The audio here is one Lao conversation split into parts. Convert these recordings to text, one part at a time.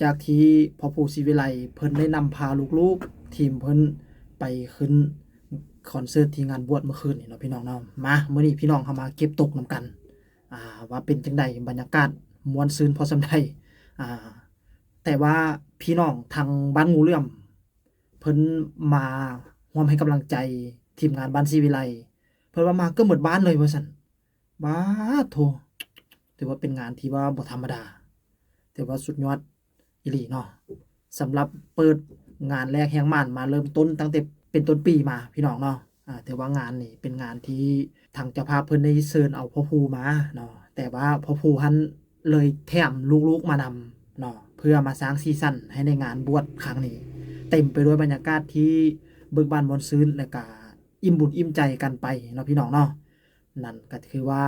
ຈາກທີ່ພໍ່ພູ ສີວິໄລ ເພິ່ນໄດ້ນຳພາລູກໆທີມເພິ່ນໄປຂຶ້ນຄອນເສີດທີ່ງານບວດເມື່ອຄືນນີ້ເນາະ ພີ່ນ້ອງເນາະ. ມາ ມື້ນີ້ພີ່ນ້ອງເຮົາມາເກັບຕົກນຳກັນ ອ່າ ວ່າເປັນຈັ່ງໃດ ບັນຍາກາດມ່ວນຊື່ນພໍສ່ຳໃດ. ອ່າ ແຕ່ວ່າພີ່ນ້ອງທາງບ້ານງູເຫຼື້ອມ ເພິ່ນມາຮ່ວມໃຫ້ກຳລັງໃຈທີມງານບ້ານສີວິໄລ ເພິ່ນວ່າມາເກືອບໝົດບ້ານເລີຍວ່າຊັ້ນ. ບາດໂທ້ ຖືວ່າເປັນງານທີ່ວ່າບໍ່ທຳມະດາ ຖືວ່າສຸດຍອດອີ່ຫຼີເນາະ. ສຳລັບເປີດງານແລກແຮງໝານມາເລີ່ມຕົ້ນຕັ້ງແຕ່ເປັນຕົ້ນປີມາ ພີ່ນ້ອງເນາະ. ອ່າ ຖືວ່າງານນີ້ເປັນງານທີ່ທາງເຈົ້າພາບເພິ່ນໄດ້ເຊີນເອົາພໍ່ພູມາເນາະ ແຕ່ວ່າພໍ່ພູຫັ້ນເລີຍແຖມລູກໆມານຳເນາະ ເພື່ອມາສ້າງສີສັນໃຫ້ໃນງານບວດຄັ້ງນີ້ ເຕັມໄປດ້ວຍບັນຍາກາດທີ່ເບີກບານມ່ວນຊື່ນ ແລະກະ ອີ່ມບຸນອີ່ມໃຈກັນໄປເນາະ ພີ່ນ້ອງເນາະ. ນັ້ນກໍຄືວ່າ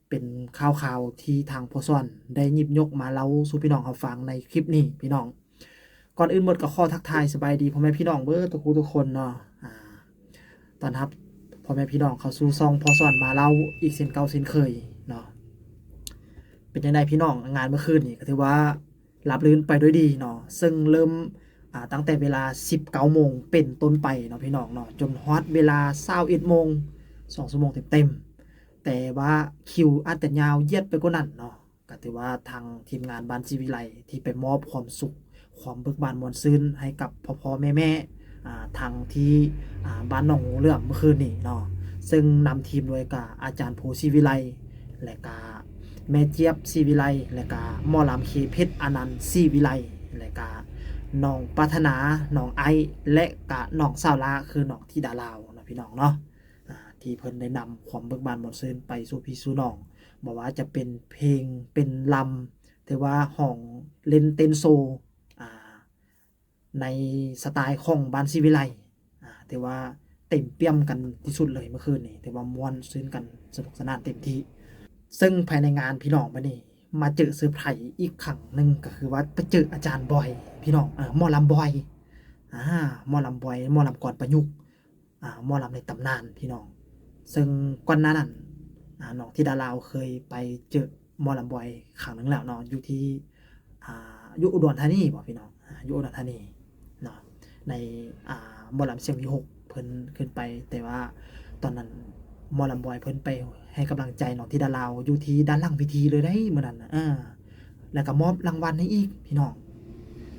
ເປັນຂ່າວຄາວທີ່ທາງພໍ່ສອນໄດ້ຫຍິບຍົກມາເລົ່າສູ່ພີ່ນ້ອງເຮົາຟັງໃນຄລິບນີ້ ພີ່ນ້ອງ. ກ່ອນອື່ນໝົດກໍຂໍທັກທາຍສະບາຍດີພໍ່ແມ່ພີ່ນ້ອງເບິດທຸກຜູ້ທຸກຄົນເນາະ. ອ່າ ຕ້ອນຮັບພໍ່ແມ່ພີ່ນ້ອງເຂົ້າສູ່ຊ່ອງພໍ່ສອນມາເລົ່າອີກເຊັ່ນເກົ່າເຊັ່ນເຄີຍເນາະ. ເປັນຈັ່ງໃດພີ່ນ້ອງ ງານເມື່ອຄືນນີ້ກໍຖືວ່າ ລາບລື່ນໄປດ້ວຍດີເນາະ ເຊິ່ງເລີ່ມ ອ່າ ຕັ້ງແຕ່ເວລາສິບເກົ້າໂມງເປັນຕົ້ນໄປເນາະ ພີ່ນ້ອງເນາະ ຈົນຮອດເວລາຊາວເອັດໂມງ ສອງຊົ່ວໂມງເຕັມໆ. ແຕ່ວ່າຄິວອາດຈະຍາວຢຽດໄປກວ່ານັ້ນເນາະ ກໍຖືວ່າທາງທີມງານບ້ານສີວິໄລທີ່ໄປມອບຄວາມສຸກ ຄວາມເບີກບານມ່ວນຊື່ນໃຫ້ກັບພໍ່ໆແມ່ໆ ອ່າ ທັງທີ່ ອ່າ ບ້ານໜອງງູເຫຼື້ອມເມື່ອຄືນນີ້ເນາະ ເຊິ່ງນຳທີມໂດຍກະອາຈານພູ ສີວິໄລ ແລະກະແມ່ຈຽບ ສີວິໄລ ແລະກະໝໍລຳເຄເພັດ ອານັນ ສີວິໄລ ແລະກະນ້ອງປາດຖະໜາ ນ້ອງໄອ ແລະກະນ້ອງສາວຫຼ້າ ຄືນ້ອງທິດາລາວເນາະ ພີ່ນ້ອງເນາະ. ອ່າ ທີ່ເພິ່ນໄດ້ນຳຄວາມເບີກບານມ່ວນຊື່ນໄປສູ່ພີ່ສູ່ນ້ອງ ບໍ່ວ່າຈະເປັນເພງ ເປັນລຳ ຫຼືວ່າຮ້ອງເລ່ນເຕັ້ນໂຊ ອ່າ ໃນສະໄຕຂອງບ້ານສີວິໄລ ອ່າ ຖືວ່າເຕັມປ່ຽມກັນທີ່ສຸດເລີຍເມື່ອຄືນນີ້ ຖືວ່າມ່ວນຊື່ນກັນ ສະໜຸກສະໜານເຕັມທີ່. ເຊິ່ງພາຍໃນງານ ພີ່ນ້ອງ ບັດນີ້ມາເຈີເຊີໄພອີກຄັ້ງໜຶ່ງ ກໍຄືວ່າໄປເຈີອາຈານບອຍ ພີ່ນ້ອງ ເອີ ໝໍລຳບອຍ ອ່າ ໝໍລຳບອຍ ໝໍລຳກອນປະຍຸກ ອ່າ ໝໍລຳໃນຕຳນານ ພີ່ນ້ອງ. ເຊິ່ງກ່ອນໜ້ານັ້ນ ອ່າ ນ້ອງທິດາລາວເຄີຍໄປເຈີໝໍລຳບອຍຄັ້ງໜຶ່ງແລ້ວເນາະ ຢູ່ທີ່ ອ່າ ຢູ່ອຸດອນທານີບໍ ພີ່ນ້ອງ ອ່າ ຢູ່ອຸດອນທານີເນາະ ໃນ ອ່າ ໝໍລຳສຽງວິຫົກ ເພິ່ນຂຶ້ນໄປ ແຕ່ວ່າຕອນນັ້ນໝໍລຳບອຍເພິ່ນໄປໃຫ້ກຳລັງໃຈນ້ອງທິດາລາວຢູ່ທີ່ດ້ານຫຼັງເວທີເລີຍເດ້ມື້ນັ້ນນະ ເອີ ແລ້ວກໍມອບລາງວັນໃຫ້ອີກ ພີ່ນ້ອງ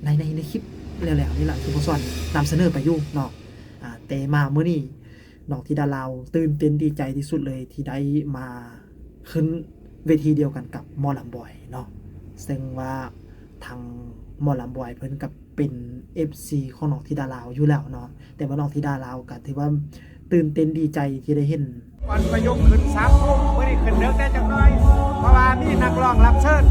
ໃນ ໃນ ໃນຄລິບແລ້ວໆນີ້ລະ ທີ່ພໍ່ສອນນຳສະເໜີໄປຢູ່ເນາະ. ອ່າ ແຕ່ມາມື້ນີ້ ນ້ອງທິດາລາວຕື່ນເຕັ້ນດີໃຈທີ່ສຸດເລີຍ ທີ່ໄດ້ມາຂຶ້ນເວທີດຽວກັນກັບໝໍລຳບອຍເນາະ ເຊິ່ງວ່າທາງໝໍລຳບອຍເພິ່ນກໍເປັນເອັຟຊີຂອງນ້ອງທິດາລາວຢູ່ແລ້ວເນາະ ແຕ່ວ່ານ້ອງທິດາລາວກໍຖືວ່າຕື່ນເຕັ້ນດີໃຈທີ່ໄດ້ເຫັນ ກ່ອນປະຍຸກຂຶ້ນສາມໂມງ ມື້ນີ້ຂຶ້ນເດິກແດ່ຈັກໜ້ອຍ ເພາະວ່າມີນັກຮ້ອງຮັບເຊີນ.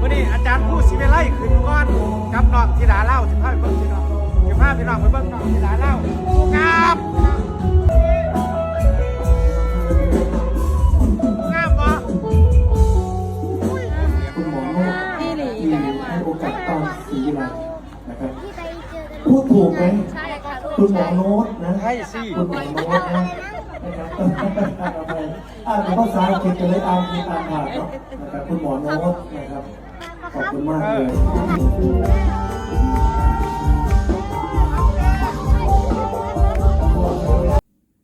ມື້ນີ້ອາຈານພູ ສີວິໄລ ຂຶ້ນກ່ອນກັບນ້ອງທິດາລາວ ຊິພາໄປເບິ່ງພີ່ນ້ອງ ຊິພາພີ່ນ້ອງໄປເບິ່ງນ້ອງທິດາລາວ ງາມ ງາມບໍ່? ຄຸນໝໍໂນ້ດ ທີ່ໃຫ້ໂອກາດຕ້ອງສີວິໄລ ນະຄັບ ພູດຖືກໄໝ? ຄຸນໝໍໂນ້ດນະ ໃຊ່ຊິ ຄຸນໝໍໂນ້ດນະ ນະຄັບ ອ່ານເປັນພາສາອັງກິດກໍເລີຍອ່ານຜິດອ່ານພາດເນາະ ນະຄັບ ຄຸນໝໍໂນ້ດນະຄັບ ຂອບຄຸນມາກເລີຍ.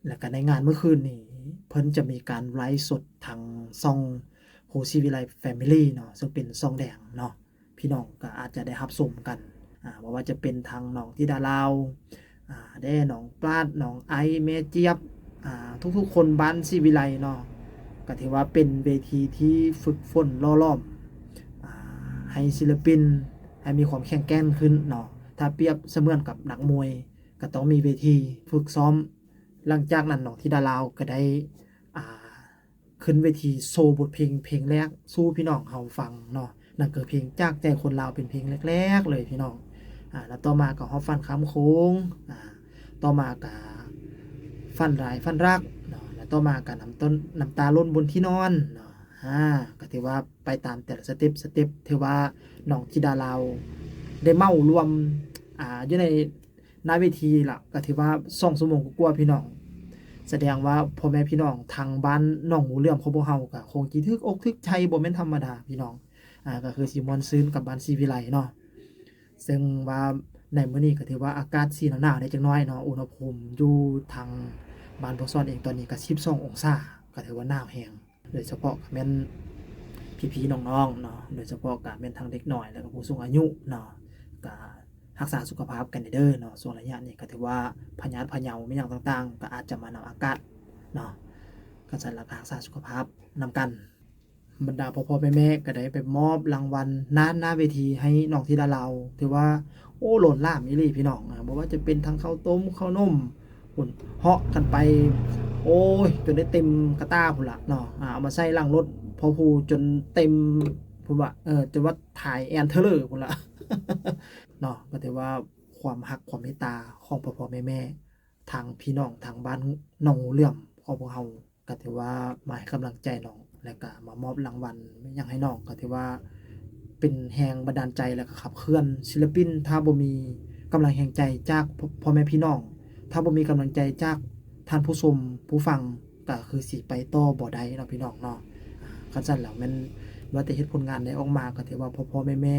ແລ້ວກໍໃນງານມື້ຄືນນີ້ ເພິ່ນຈະມີການໄລຟ໌ສົດທາງຊ່ອງ ພູ ສີວິໄລ Family ເນາະ ເຊິ່ງເປັນຊ່ອງແດງເນາະ ພີ່ນ້ອງກໍອາດຈະໄດ້ຮັບຊົມກັນ ອ່າ ບໍ່ວ່າຈະເປັນທາງນ້ອງທິດາລາວ ອ່າ ແດ່ ນ້ອງປາດ ນ້ອງໄອ ແມ່ຈຽບ ອ່າ ທຸກໆຄົນບ້ານສີວິໄລເນາະ ກໍຖືວ່າເປັນເວທີທີ່ຝຶກຝົນຫຼໍ່ຫຼອມ ອ່າ ໃຫ້ສິລະປິນໃຫ້ມີຄວາມແຂງແກ່ນຂຶ້ນເນາະ. ຖ້າປຽບສະເໝືອນກັບນັກມວຍ ກໍຕ້ອງມີເວທີຝຶກຊ້ອມ. ຫຼັງຈາກນັ້ນ ນ້ອງທິດາລາວກໍໄດ້ ອ່າ ຂຶ້ນເວທີໂຊບົດເພງເພງແລກສູ່ພີ່ນ້ອງເຮົາຟັງເນາະ ນັ້ນກໍເພງຈາກໃຈຄົນລາວ ເປັນເພງແລກໆເລີຍພີ່ນ້ອງ. ອ່າ ແລ້ວຕໍ່ມາກໍຮອບຝັນຂ້າມໂຂງ ອ່າ ຕໍ່ມາກໍຝັນຮ້າຍຝັນຮັກເນາະ ແລ້ວຕໍ່ມາກໍນ້ຳຕົ້ນ ນ້ຳຕາຫຼົ່ນບົນທີ່ນອນເນາະ. ອ່າ ກໍຖືວ່າໄປຕາມແຕ່ລະສະເຕັບ ສະເຕັບ ຖືວ່ານ້ອງທິດາລາວໄດ້ເໝົາລວມ ອ່າ ຢູ່ໃນ ໜ້າເວທີລະ ກໍຖືວ່າສອງຊົ່ວໂມງກວ່າໆ ພີ່ນ້ອງ ສະແດງວ່າພໍ່ແມ່ພີ່ນ້ອງທາງບ້ານໜອງງູເຫຼື້ອມຂອງພວກເຮົາກໍຄົງຊິຖືກອົກຖືກໃຈບໍ່ແມ່ນທຳມະດາພີ່ນ້ອງ. ອ່າ ກໍຄືຊິມ່ວນຊື່ນກັບບ້ານສີວິໄລເນາະ. ເຊິ່ງວ່າໃນມື້ນີ້ກໍຖືວ່າອາກາດຊິໜາວໆແດ່ຈັກໜ້ອຍເນາະ, ອຸນຫະພູມຢູ່ທາງບ້ານພໍ່ສອນເອງຕອນນີ້ກໍສິບສອງອົງສາ ກໍຖືວ່າໜາວແຮງ. ໂດຍສະເພາະກໍແມ່ນພີ່ໆນ້ອງໆເນາະ, ໂດຍສະເພາະກໍແມ່ນທັງເດັກນ້ອຍ ແລ້ວກໍຜູ້ສູງອາຍຸເນາະ, ກໍຮັກສາສຸຂະພາບກັນແດ່ເດີເນາະ. ຊ່ວງໄລຍະນີ້ກໍຖືວ່າພະຍາດພະເຍົາແມ່ນຫຍັງຕ່າງໆ ກໍອາດຈະມານຳອາກາດເນາະ, ຄັນຊັ້ນລະກໍຮັກສາສຸຂະພາບນຳກັນ. ບັນດາພໍ່ໆແມ່ໆກໍໄດ້ໄປມອບລາງວັນໜ້າ ໜ້າເວທີໃຫ້ນ້ອງທິດາລາວ, ຖືວ່າ ໂອ້ ໂຫຼນຫຼາມອີ່ຫຼີພີ່ນ້ອງ. ອາ ບໍ່ວ່າຈະເປັນທັງເຂົ້າຕົ້ມເຂົ້າໜົມ ພຸ້ນ ເຫາະກັນໄປ ໂອ້ຍ ຈົນໄດ້ເຕັມກະຕ່າພຸ້ນລະເນາະ. ອາ ເອົາມາໃສ່ຫຼັງລົດພໍ່ພູຈົນເຕັມພຸ້ນວ່າ ເອີ ຈົນວ່າຖ່າຍແອນເທີເລີພຸ້ນລະເນາະ. ກໍຖືວ່າຄວາມຮັກຄວາມເມດຕາຂອງພໍ່ໆແມ່ໆ ທາງພີ່ນ້ອງທາງບ້ານໜອງງູເຫຼື້ອມຂອງພວກເຮົາ ກໍຖືວ່າມາໃຫ້ກຳລັງໃຈນ້ອງ ແລ້ວກໍມາມອບລາງວັນຫຍັງໃຫ້ນ້ອງ ກໍຖືວ່າເປັນແຮງບັນດານໃຈ ແລ້ວກໍຂັບເຄື່ອນສິນລະປິນ. ຖ້າບໍ່ມີກຳລັງແຮງໃຈຈາກພໍ່ແມ່ພີ່ນ້ອງ, ຖ້າບໍ່ມີກຳລັງໃຈຈາກທ່ານຜູ້ຊົມຜູ້ຟັງ ກໍຄືຊິໄປຕໍ່ບໍ່ໄດ້ເນາະພີ່ນ້ອງເນາະ. ຄັນຊັ້ນແລ້ວແມ່ນວ່າແຕ່ເຮັດຜົນງານໄດ້ອອກມາ ກໍຖືວ່າພໍ່ໆແມ່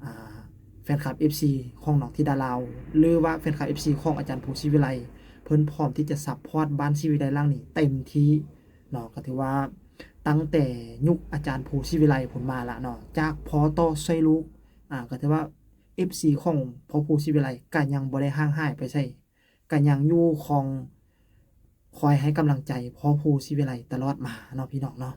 ໆ ອາ ແຟນຄລັບ ເອັຟຊີ ຂອງນ້ອງທິດາລາວ ຫຼືວ່າແຟນຄລັບ ເອັຟຊີ ຂອງອາຈານພູ ສີວິໄລ ເພິ່ນພ້ອມທີ່ຈະຊັບພອດບ້ານສີວິໄລຫຼັງນີ້ເຕັມທີ່ເນາະ. ກໍຖືວ່າຕັ້ງແຕ່ຍຸກອາຈານພູ ສີວິໄລພຸ້ນມາລະເນາະ, ຈາກພໍ່ຕໍ່ຊ່ອຍລູກ ອາ ກໍຖືວ່າ ເອັຟຊີ ຂອງພໍ່ພູ ສີວິໄລ ກໍຍັງບໍ່ໄດ້ຫ່າງຫາຍໄປໃສ, ກໍຍັງຢູ່ຄອງ ຄອຍໃຫ້ກຳລັງໃຈພໍ່ພູ ສີວິໄລ ຕະຫຼອດມາເນາະ ພີ່ນ້ອງເນາະ.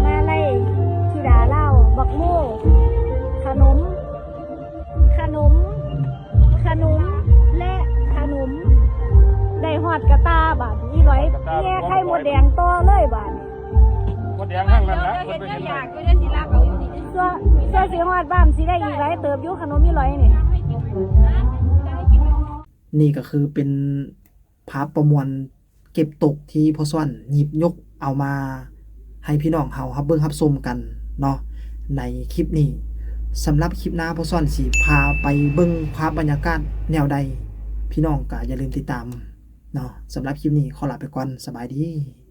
ມາໄລ່ທິດາລາວ ບັກໂມ ຂະໜົມ ຂະໜົມ ຂະໜົມ ແລະ ຂະໜົມ. ໄດ້ຮອດກະຕ່າບາດນີ້ ອີຫຼອຍແຍ່ໄຂ່ມົດແດງຕໍ່ເລີຍບາດນີ້. ໝົດແດງທັງນັ້ນລະ ເພິ່ນໄປເຫັນ ເຈົ້າຢາກຢູ່ເດ້ ຊິລັກເອົາຢູ່ນີ້. ຊົ່ວ ຊົ່ວຊິຮອດບ້ານຊິໄດ້ອີກຫຼາຍເຕີບຢູ່ ຂະໜົມອີຫຼອຍນີ້. ນີ້ກໍຄືເປັນພາບປະມວນເກັບຕົກທີ່ພໍ່ສອນຫຍິບຍົກເອົາມາໃຫ້ພີ່ນ້ອງເຮົາຮັບເບິ່ງຮັບຊົມກັນເນາະ ໃນຄລິບນີ້. ສຳລັບຄລິບໜ້າ ພໍ່ສອນຊິພາໄປເບິ່ງພາບບັນຍາກາດແນວໃດ ພີ່ນ້ອງກໍຢ່າລືມຕິດຕາມເນາະ. ສຳລັບຄລິບນີ້ຂໍລາໄປກ່ອນ, ສະບາຍດີ.